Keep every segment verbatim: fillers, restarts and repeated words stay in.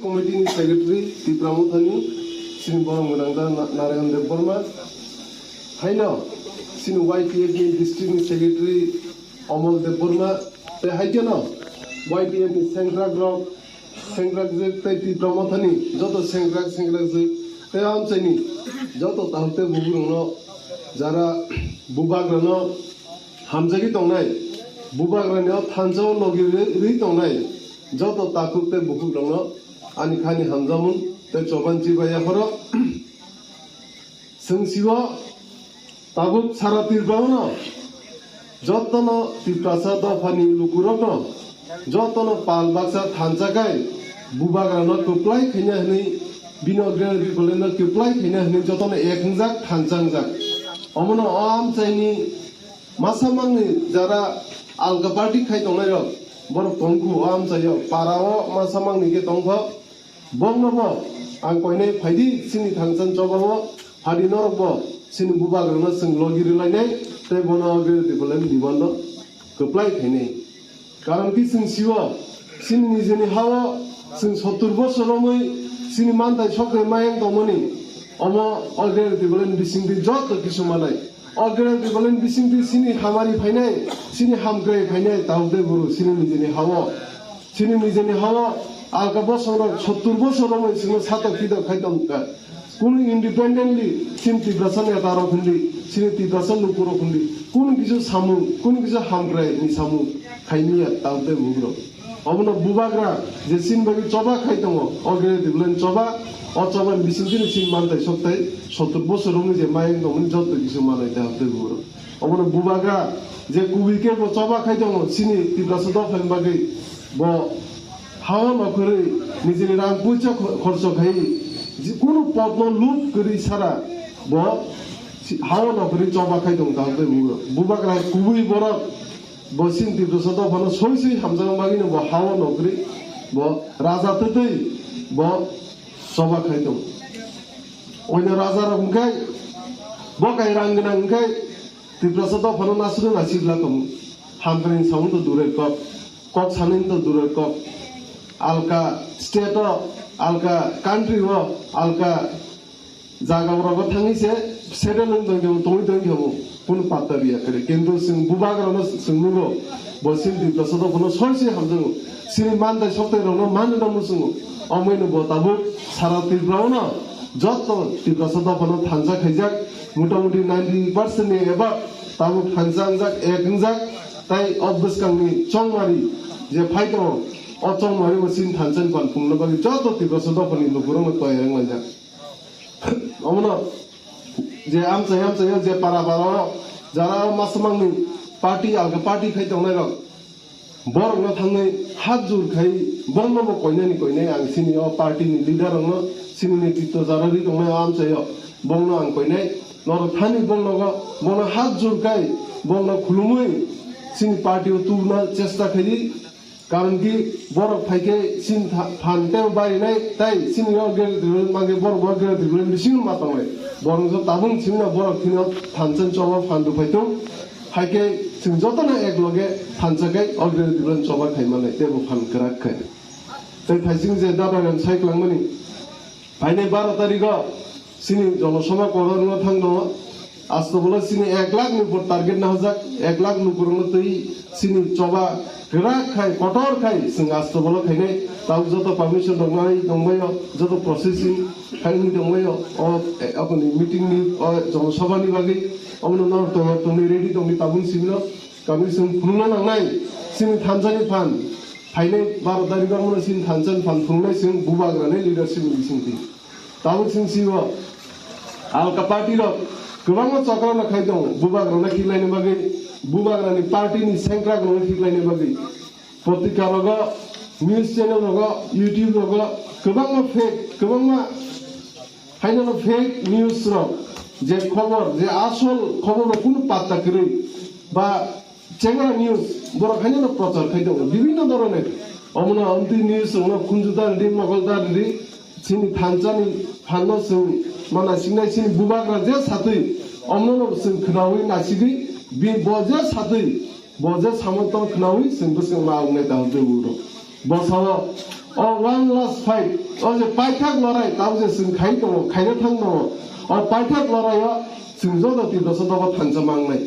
Committee ni secretary Tipra Mothani, chini borok gwnang da Na-, Narayan Debbarma, haino chini Y P F ni district ni secretary Amal Debbarma, tei haikhe no Y P F ni sengkrak rok, sengkrak jwk tei Tipra Mothani joto sengkrak, sengkrak jwk tei amchaini joto takhuk tei bukhuk rokno, jara bubagrano hamjagwi tongnai, bubagrani o thansa o logi rwi, rwi tongnai joto takhuk tei bukhuk rokno ani khani hamjakmung tei choban chibai yapharo. Chwng sio tabuk sara Tripura no jotono Tiprasa dophani lukurokno jotono pal baksa thansa khai bubagrano kwplai khaina hwnwi bino gre bikole no kwplai khaina hwnwi jotono ek wngjak thansa wngjak. Omono o amchaini masa mangni jara alka party khai tongnai rok borok tongkhu o amchaio para o masa mangni khe tongkho. Bokno bo ang koinai phaidi chini thangchan chobao phadi norok bo chini bubagrano chwng logi rwlainai tei bono gre bikole ni dibando kwplai khainai. Karon ki chwng sio, chini nijeni hao chwng sottur bosor romwi chini mantai sokre mayang tongmani, omo already development bisingtwi joto kisu manai. Already development bisingtwi chini hamari phainai, chini hamkrai phainai, tauk de guru chini nijeni hao. Chini nijeni hao alka bosor rok sottur bosor romwi chwngno satok pitok khai tongkha. Kunu independently chini Tiprasa neta rok hundi, chini Tiprasa luku rok hundi, kunu kisu samung, kunu kisu hamkrai ni samung khaimiya tauk de bugrok. Obono bubagra je chini bagwi choba khai tongo, o gre diblen choba, o choba ni bising chini chini mantai soktai sottur bosor romwi je mayang tongmani joto kisu manai tauk de bugrok. Obono bubagra je kubui khe bo choba khai tongo chini Tiprasa dophani bagwi, bo hao nokhorwi nijini rang puisa kho-, khorcho khai je kunu potno lub kwrwi sara bo si-, hao nokhorwi choba khai tongo kaham khe bubagra. Bubagra kubui borok bo chini Tiprasa dophano soi soi hamjakma bagwino bo hao nokhorwi bo raja twtwi bo choba khai tongo. Oino raja rok hwnkhe bo kai rang gwnang hwnkhe Tiprasa dophano nasugwi naisik la tongo. Hamkrai samung to durer kok, kok sanani to durer kok. Alka state o, alka country o, alka jaga rogo thangwi se settle wng tong khe bo, tongwi tong khe bo, kunu patta riya kare. Kintu chwng bubagrano chwng nugo, bo chini Tiprasa dophano soi soi hamjakgo. Chini mantai soktai rokno manwi no muchungo. Omoino bo tabuk sara Tripura o no joto Tiprasa dophano thansa khaijak, motamuti ninety percent ni above tabuk thansa wngjak, ek wngjak, tai o bwskangni chongmari je phai tongo, o chongmari bo chini thansa ni phan phungna bagwi joto Tiprasa dophani lukurokno toyar wnglaijak. Omono je amchai amchai je para para o jara o masmangni party alka party khai tongnai rok, borokno thangwi hat jur khai bongno bo koinani koinai ang chini o party ni leader rokno, chini netritwo jara ri tongnai o amchaio bongno ang koinai. Norok thani bongnogo bono hat jur khai bongno khulumwi chini party o tubuna chesta khaidi. Karon ki borok phaikhe chini tha-, phan tebo barinai tai chini o gere dibel mangke borok bo gere dibel bisingo ma tongnai. Borok jo tabung chimna borok phino thansa ni choba phan rwphai tong. Haikhe chwng jotono ek loge thansa khai o gere dibel choba khai manai tebo phan kwrak khai. Tei phaising je dada rem sai kwlangmani. Phainai baro tarikh o chini Jonosabha Kotor no thang tongo. Asto bolo chini ek lakh ni upor target nahajak, ek lakh lukurokno twi chini choba kwrak khai, kotor khai chwng asto bolo khainai. Tabuk joto permission rok nai tongbaio, joto processing khai wngwi tongbaio. O, e, aboni meeting ni, o, Jonosabha ni bagwi omono norok tongwi ready tongwi tabuk simi no kami chwng phunukna nangnai. Chini thansa ni phan phainai baro tarikh o omono chini thansa ni phan phunuknai chwng bubagrani leadership ni bisingtwi. Tabuk chwng sio alka party rok kwbangma chokra no khai tongo, bubagrano khiklaina bagwi, bubagrani party ni sengkrak rokno khiklaina bagwi. Potrika rogo, news channel rogo, YouTube rogo kwbangma fake, kwbangma haino fake news rok, je khobor, je asol khobor rok kunu patta kwrwi ba Chengra news, borok haino no prochar khai tongo, bibhinno dhoroner. Omono amtwi news rokno khunju da rwdi, mokol da rwdi, chini thansa ni phanno chwng mana singnai chini bubagra je satwi, omono no chwng khwnawi nasigwi, bi-, bo je satwi, bo je samantong khwnawi chwng bwswk ma wngnai ta hwnwi uro. Bo sao O one last fight, o je paithak lorai, tamo je chwng khai tongo, khaina thang tongo, o paithak lorai o chwng joto Tiprasa dopha thansa mangnai.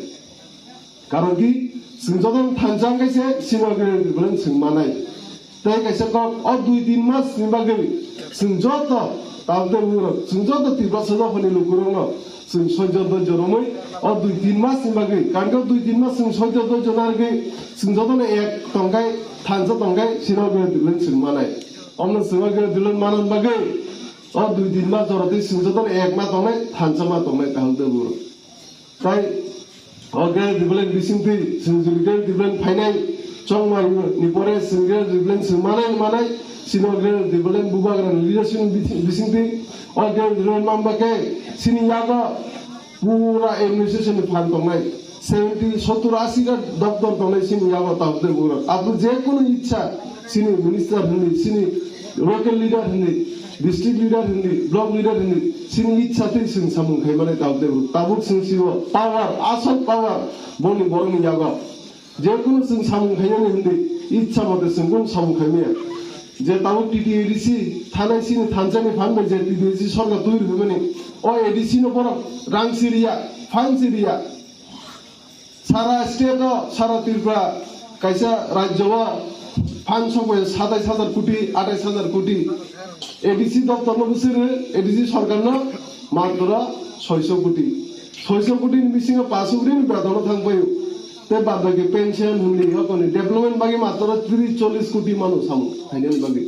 Karon ki, chwng joto thansa wngkhe se sino gre gre bwlwng chwng manai. Tei kaisa kok, o dui tin mas ni bagwi chwng joto tabuk tei bugrok, chwng joto Tiprasa dophani lukurokno chwng soijo doijo romwi o dui tin mas ni bagwi, karon ki o dui tin mas chwng soijo doijo narwgwi chwng jotono ek tongkhai, thansa tongkhai, sino gre gre bwlwng chwng manai. Omono chwng o gre gre bwlwng manani bagwi o dui tin mas jora tei chwng jotono ek ma tongnai, thansa ma tongnai, tabuk tei bugrok. Tai o gre gre bwlwng bisingtwi chwng jodi gre gre bwlwng phainai chongmani pore chwng gre gre bwlwng chwng manai manai sino gre gre bwlwng bubagrani leadership ni bising-, bisingtwi o gre gre bwlwng manba khe chini yago pura administration ni phan tongnai seventy, sottur, asi ta doptor tongnai chini yago tabuk tei bugrok. Abo je kunu ichha chini minister hinwi, chini local leader hinwi, district leader hinwi, block leader hinwi, chini ichha twi chwng samung khai mani tabuk tei bwrwi. Tabuk chwng sibo power, asol power boni borokni yago. Je kunu chwng samung khainani hinwi ichha mote chwng kunu samung khai maya. Je tabuk T T A D C thanai chini thansa ni phan bai je T T A D C sorkar twi rwmani, o A D C no borok rang si riya, phan si riya. Sara state o, sara Tripura kaisa rajyo o phan sokbai satais hajar koti, atais hajar koti. A D C doptor no bwswk rw, A D C sorkar no matro soiso koti. Soiso koti ni bisingo paso koti ni beton no thang paio. Tei bad baki pension hwnwi, hokoni development bagwi matro tris chollis koti mano samung khainani bagwi.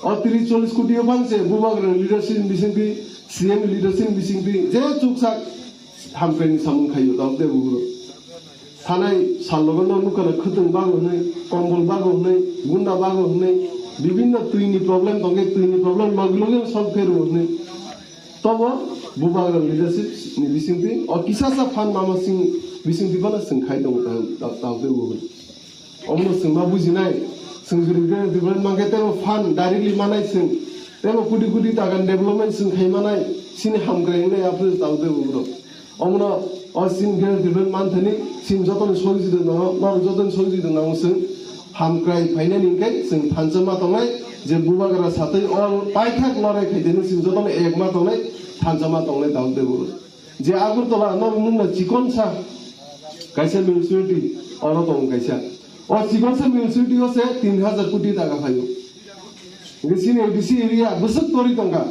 O tris chollis koti o phan se bubagrani leadership ni bisingtwi, C M ni leadership ni bisingtwi je chuksak hamkraini samung khaio, tabuk tei bugrok. Thanai sal logo no nukha na khwtwng bago hwnwi, kombol bago hwnwi, gunda bago hwnwi, bibinno twini problem tongkhe twini problem logi logi solve khe rwo hwnwi. Tobo bubagrani leadership ni bisingtwi o kisasa phan mama sing bisingtwi phano chwng khai tongo, tabuk tei bugrok. Omono chwng ma bujinai, chwng jodi gre development mankhe tebo phan directly manai chwng, tebo koti koti taka development chwng khai manai, chini hamkrai wngnai aphuru tabuk tei bugrok. Omono o chini gre development manthani chini jotoni sohojogita nango, norok jotoni sohojogita nango chwng hamkrai phainani hinkhe chwng thansa ma tongnai, je bubagra satwi o paithak lorai khaitani chwng jotono ek ma tongnai, thansa ma tongnai tabuk tei bugrok. Je Agartala norok nukna chikonsa kaisa municipality, oro tongo kaisa. O chikonsa municipality o se tin hajar koti taka phaio. Hinkhe chini A D C area bwswk torwi tongkha.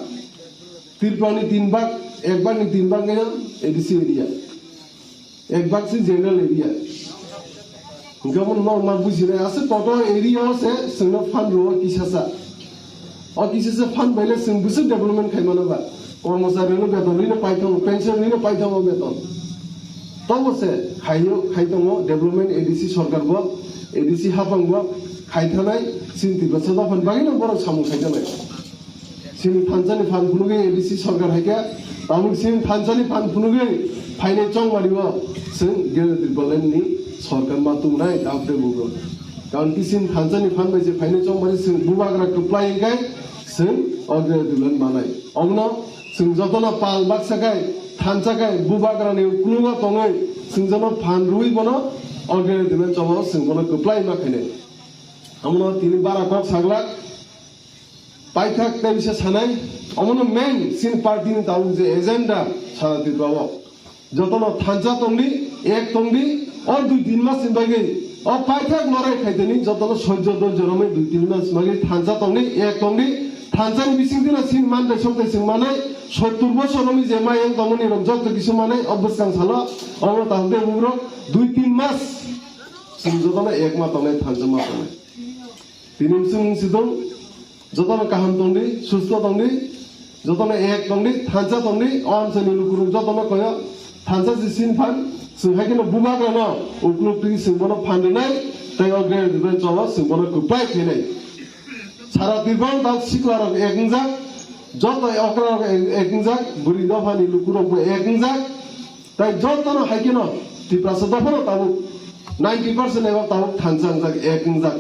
Tripura ni tin bag, ek bag ni tin bag khe A D C area. Ek bag se general area. Hinkhe omo norok ma bujinai, aswk kotor area o se chwngno phan rwo kisasa. O kisasa phan baile chwng bwswk development khai mano ba? Kormochari rokno beton rino paithango, pension rino paithango beton. Tobo se khaio, khai tongo development A D C sorkar bo, A D C haphang bo khai thanai, chini Tiprasa dophani bagwino borok samung khai thanai. Chini thansa ni phan phunugwi A D C sorkar hai khe, tabuk chini thansa ni phan phunugwi phainai chongmani o chwng Greater Tipraland ni sorkar ma tungnai tabuk tei bugrok. Karon ki chini thansa ni phan bai je phainai chongmani chwng bubagra kwplai hinkhe chwng o Greater Tipraland manai. Omono chwng jotono pal baksa khai, thansa khai, bubagra ni ukulungo tongwi chwng jono phan rwwi bono o Greater Tipraland chongo chwng bono kwplai ma khainai. Omono tini bara kok saglak. Paithak tei bisa sanai, omono main chini party ni tabuk je agenda sara Tripura o. Jotono thansa tongdi, ek tongdi, o dui tin mas ni bagwi, o paithak lorai khaitani jotono soijo doijo romwi dui tin mas bagwi thansa tongdi, ek tongdi, thansa ni bising dina chini mantai soktai chwng manai, sottur bosor romwi je mayang tongmani rok joto kisu manai, o bwskang salo, omo tabuk de bugrok dui tin mas chwng jotono ek ma tongnai, thansa ma tongnai. Tini bwswk wng si tong, jotono kaham tongdi, susto tongdi, jotono ek tongdi, thansa tongdi, o amchaini lukurok jotono koyo thansa si sin phan, chwng hai kheno bubagrano ukluk twi chwng bono phan rwnai, tei o Greater Tipraland cholo chwng bono kwplai khainai. Sara Tripura o tak sikla rok ek wngjak, joto okra rok ek, ek wngjak, bwrwi dophani lukurok bo ek wngjak, tai jotono hai kheno Tiprasa dophano tabuk ninety percent eba tabuk thansa wngjak, ek wngjak.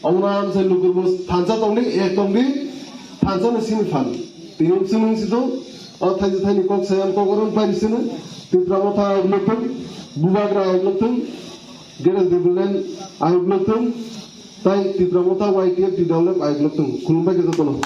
Omono amchai lukurbo thansa tongdi, ek tongdi, thansa no sini phan. Tini chwng si tong, o thaisa thaini kok sayang kok oron pari sini, Tipra Motha ayuk lok thung, Bubagra ayuk lok thung, Greater Tipraland ayuk lok thung, Tai Tipra Motha Y T F T W F ayuk lokthung. Khulumbai khe jotono.